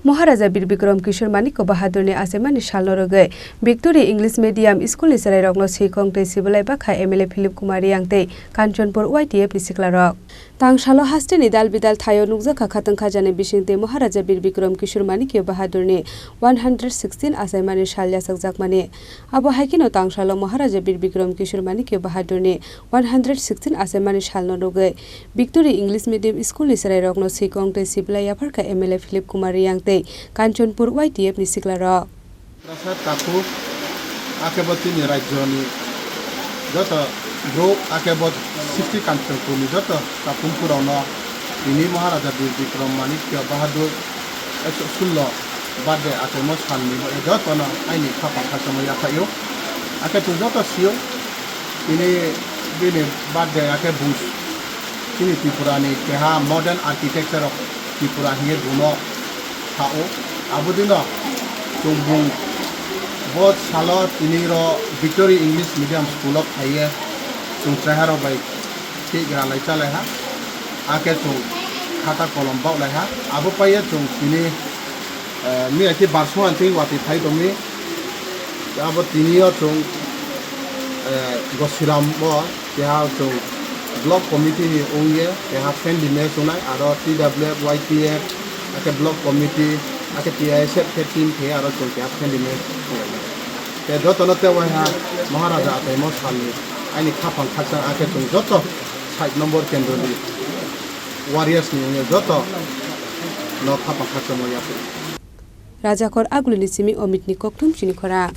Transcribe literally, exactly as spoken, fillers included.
Maharaja Bir Bikram Kishore Manikya Bahadurni achaimani salno rwgwi Victory English Medium Schoolni chwrairokno swikong tei sibilai bakha M L A Philip Kumar Riyang tei Kanchanpur Y T F ni siklarok. Tangsalo hasteni dal bidal thaio nukjakha khatang khajani bisingtwi Maharaja Bir Bikram Kishore Manikya Bahadurni one hundred sixteen achaimani sal yachakjakmani. Abo hai kheno tangsalo Maharaja Bir Bikram Kishore Manikya Bahadurni one hundred sixteen achaimani salno rwgwi Victory English Medium Schoolni chwrairokno swikong tei sibilai yapharkha M L A Philip Kumar Riyang tei Kanchanpur Y T F ni siklarok. Prasad Taku, akebo chini rajyoni joto brouh, akebo sixty Kanchanpurni joto takhumkurokno tini Maharaja Bir Bikram Manikya Bahadur ekso sullo birthday achaimo salni jotono aini khapang khachamo yaphaio. Akhe chwng joto sio, tini bini birthday akhe bung chini Tripurani keha modern architecture of Tripura hinwi buno sao. Abodino chwng bung bo salo tini ro Victory English Medium School o phaiye chwng chaiharok bai cake ralai chalaiha, akhe chwng khata kolom baohlaiha. Abo paiye chwng tini, eh, miya khe barsong ang tei watwi phai tongmi. Abo tini o chwng, eh, Gosiram o keha chwng block committee ni wngye keha friendly match wngnai, aro T W F, Y T F, akhe block committee, akhe T I S F khe team khe aro chwng keha friendly match wngnai. Tei jotono tei waiha Maharaja achaimo salni aini khapang khakchang, akhe chwng joto side number kendroni warriors ni wngwi joto no khapang khakchangmo yapri. Rajakor Agulini simi Omitni kokthum chini khora.